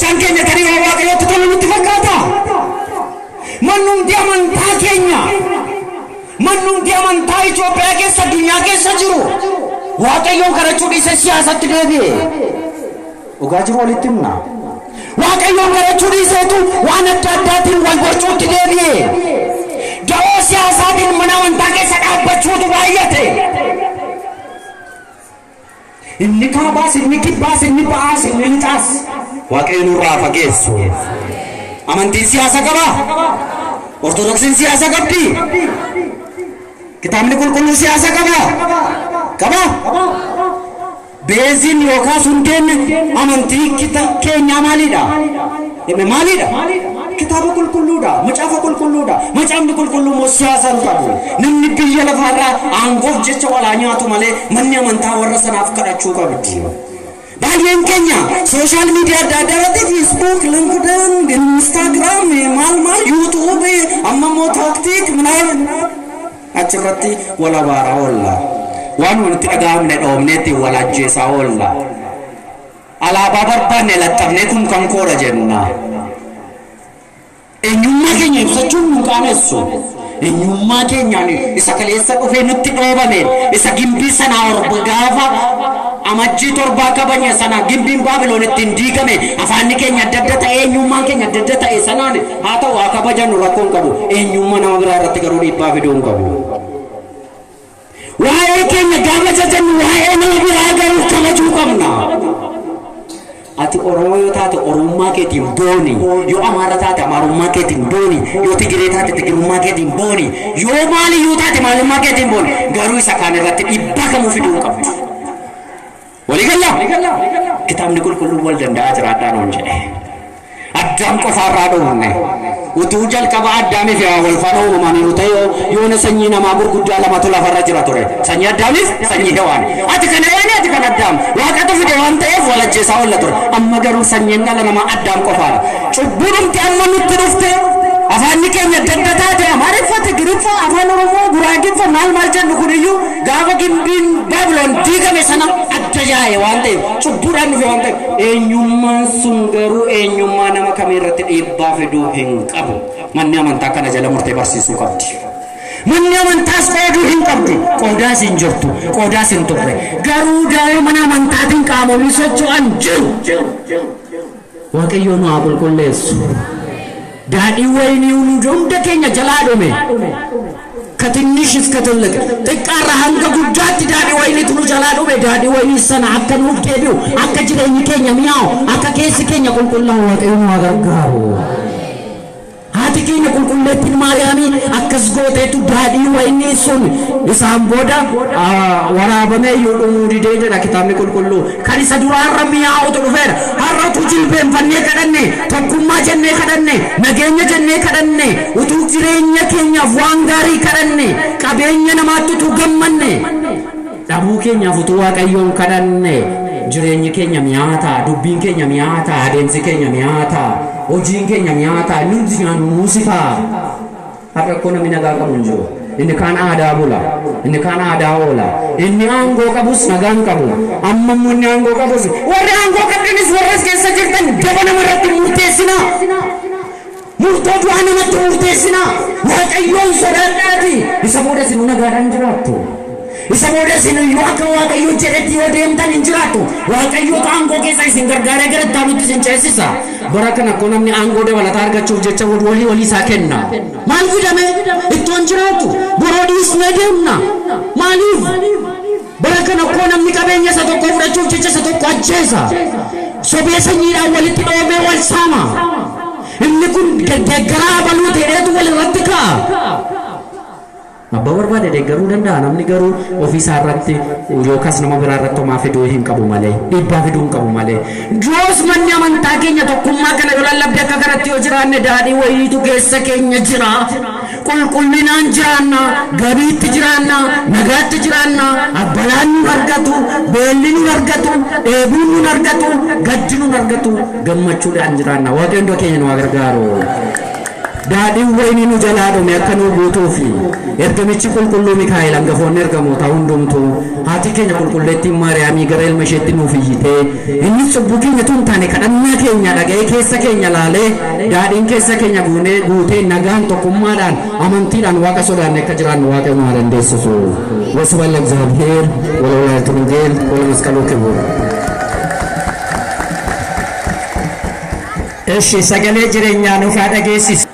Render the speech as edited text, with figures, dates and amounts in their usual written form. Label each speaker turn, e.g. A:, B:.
A: Gochaan keenya tarii waan Waaqayyootti tolu nutti fakkaata? Mannumti amantaa keenya, mannumti amantaa Itoophiyaa keessa, addunyaa keessa jiru Waaqayyoon kadhachuu dhiisee siyaasatti deebi'e. Dhugaa jiru walitti himna. Waaqayyoon kadhachuu dhiiseetu waan adda addaatiin wal borcuutti deebi'e. Da'oo siyaasaatiin mana amantaa keessa dhaabbachuutu baay'ate. Inni kaabaas, inni kibbaas, inni ba'aas, inni lixaas. Waaqayyo nurraa fageessu. Amantiin siyaasa qabaa? Ortodoksiin siyaasa qabdi? Kitaabni qulqulluun siyaasa qabaa? Qabaa? Beeziin yookaas hundeen amantii keenyaa maalidha? Maalidha? Kitaaba qulqulluudha. Macaafa qulqulluudha. Macaafni qulqulluu immoo siyaasa hin qabu. Namni biyya lafaarraa aangoof jecha walaa nyaatu malee manni amantaa warra sanaaf kadhachuu qabdi. Baay'een keenya social media adda addaa irratti, Facebook, LinkedIn, Instagram, maal maal, YouTube, amma immoo TikTok ምናምን achirratti wal abaaraa oolla. Waan nuti dhaga'amne dhoofneetti wal ajjeesaa oolla. Alaabaa barbaanne laxxafnee kun kan koodha jenna. Eenyummaa keenya ibsachuun nu qaanessu. Eenyummaa keenyaan isa kaleessa dhufee nutti dhoobameen, isa gimbii sanaa orba gaafa Amajjii 7 kabajne sana, gimbiin Baabiloon ittiin diigame, afaanni keenya adda adda ta'e, eenyummaan keenya adda adda ta'e sanaan haa ta'u, haa kabajannu, rakkoon qabu. Eenyummaa nama biraa irratti garuu dhiibbaa fiduu hin qabu. Waa'ee keenya gaafa jajannu, waa'ee nama biraa garuu kabajuu qabna. Ati Oromoo yoo taate Oromummaa keetiin booni. Yoo Amaara taate Amaarummaa keetiin booni. Yoo Tigiree taate Tigirummaa keetiin booni. Yoo maaliyyuu taate maalummaa keetiin booni. Garuu isa kaan irratti dhiibbaa kamuu fiduu hin qabdu. Walii gallaa? Kitaabni qulqulluun wal danda'aa jiraadhaa nuun jedhe. Addaam qofaarraa dhufne. Utuu jalqaba Addaamii fi Hawaa wal faana uumamaniiru ta'e, yoona sanyii namaa gurguddaa lamatu lafarra jira ture. Sanyii Addaamiif sanyii Hewaan. Ati kan Hewaanii, ati kan Addaam. Waaqatu fide waan ta'eef wal ajjeesaa oolla ture. Amma garuu sanyiin dhala namaa Addaam qofaadha. Cubbuudhumti amma nutti dhufte, afaanni keenya adda adda taate, Amaariffa, Tigiriffa, Afaan Oromoo, Guraagiffa, maal maal jennu kuniyyuu gaafa gimbiin Baabiloon diigame sana adda yaa'e waan ta'eef, cubbuudhaan dhufe waan ta'eef, eenyummaan sun garuu eenyummaa nama kamii irratti dhiibbaa fiduu hin qabu. Manni amantaa kana jala murtee barsiisuu qabdi. Manni amantaas qooduu hin qabdu. Qoodaas hin jirtu. Qoodaas hin turre. Garuu daa'ima mana amantaatiin qaamonni socho'an jiru. Waaqayyo nu haa qulqulleessu. Daadhii wayinii hunda keenya jalaa dhume. ከትንሽ እስከ ትልቅ፣ xiqqaarra hanga guddaatti daadhii wayiniitu nu jalaa dhume. Daadhii wayinii sana akka nuuf deebi'u, akka jireenyi keenya mi'aawu, akka keessi keenya qulqullaa'u Waaqayyo nu haa gargaaru. Haati keenya qulqulleettiin Maariyaamii akkas gooteetu daadhii wayinii sun isaan booda waraabamee iyyuu dhumuu didee jedha kitaabni qulqulluu. Kan isa duraarra mi'aawutu dhufeera. Har'a utuu jilbeenfannee kadhanne, tokkummaa jennee kadhanne, nageenya jennee kadhanne, utuu jireenya keenyaaf waan gaarii kadhanne, qabeenya namaatti utuu gammanne, dhabuu keenyaaf utuu Waaqayyoon kadhanne, jireenyi keenya mi'aa ta'a, dubbiin keenya mi'aa ta'a, adeemsi keenya mi'aa ta'a, hojiin keenya mi'aa ta'a, nuti nyaannu nuusi ta'a. Har'a akkoo namni nagaa qabu hin jiru. Inni kaan aadaa bula, inni kaan aadaa oola, inni aangoo qabus nagaa hin qabu. Amma immoo inni aangoo qabus, warri aangoo qabdanis, warra as keessa jirtan, daba namarratti murteessinaa. Murtoo du'aa namatti murteessinaa. Waaqayyoon sodaadhaati. Isa booda isin nagaadhaan jiraattu. Isa booda isin yoo akka Waaqayyo jedhetti yoo deemtan hin jiraattu. Waaqayyootu aangoo keessa isin gargaaree gara itti aanutti isin ceesisa. Bara kana akkoo namni aangoo dabalataa argachuuf jecha walii walii isaa kenna. Maal fidame? Ittoon jiraatu. Boroo dhiisnee deemna. Maaliif? Bara kana akkoo namni qabeenya isa tokko fudhachuuf jecha isa tokko ajjeesa. Sobee sanyiidhaan walitti dhoomee wal saama. Inni kun deeggaraa abaluu ta'eetu wal irratti ka'a. Abbaa barbaade deeggaruu danda'a, namni garuu ofiisaa irratti yookaas nama biraa irratti homaa fiduu hin qabu malee, dhiibbaa fiduu hin qabu malee. Yoos manni amantaa keenya tokkummaa kana yoo lallabde, akka kanatti yoo jiraanne, daadhii wayiitu keessa keenya jira. Qulqullinaan jiraanna, gabiitti jiraanna, nagaatti jiraanna, abbalaan nun argatu, beelli nun argatu, dheebuun nun argatu, gaddi nun argatu, gammachuudhaan jiraanna. Waaqayyo keenya nu haa gargaaru. Daadhiin wayinii nu jalaa dhume akka nu guutuufi ergamichi qulqulluu Mikaa'el, hangafoonni ergamootaa hundumtuu, haati keenya qulqulleettiin Maariyaamii gara ilma isheetti nuuf iyyitee, innis cubbuu keenya tun taane kadhannaa keenya dhaga'ee, keessa keenya laalee, daadhiin keessa keenya guunee guutee, nagaan, tokkummaadhaan, amantiidhaan Waaqa sodaanne akka jiraannu Waaqa nu haa dandeessisu. ወስብሐት ለእግዚአብሔር ወለወላዲቱ ድንግል ወለመስቀሉ ክቡር።
B: እሺ, sagalee jireenyaa nuuf haa dhageessisu.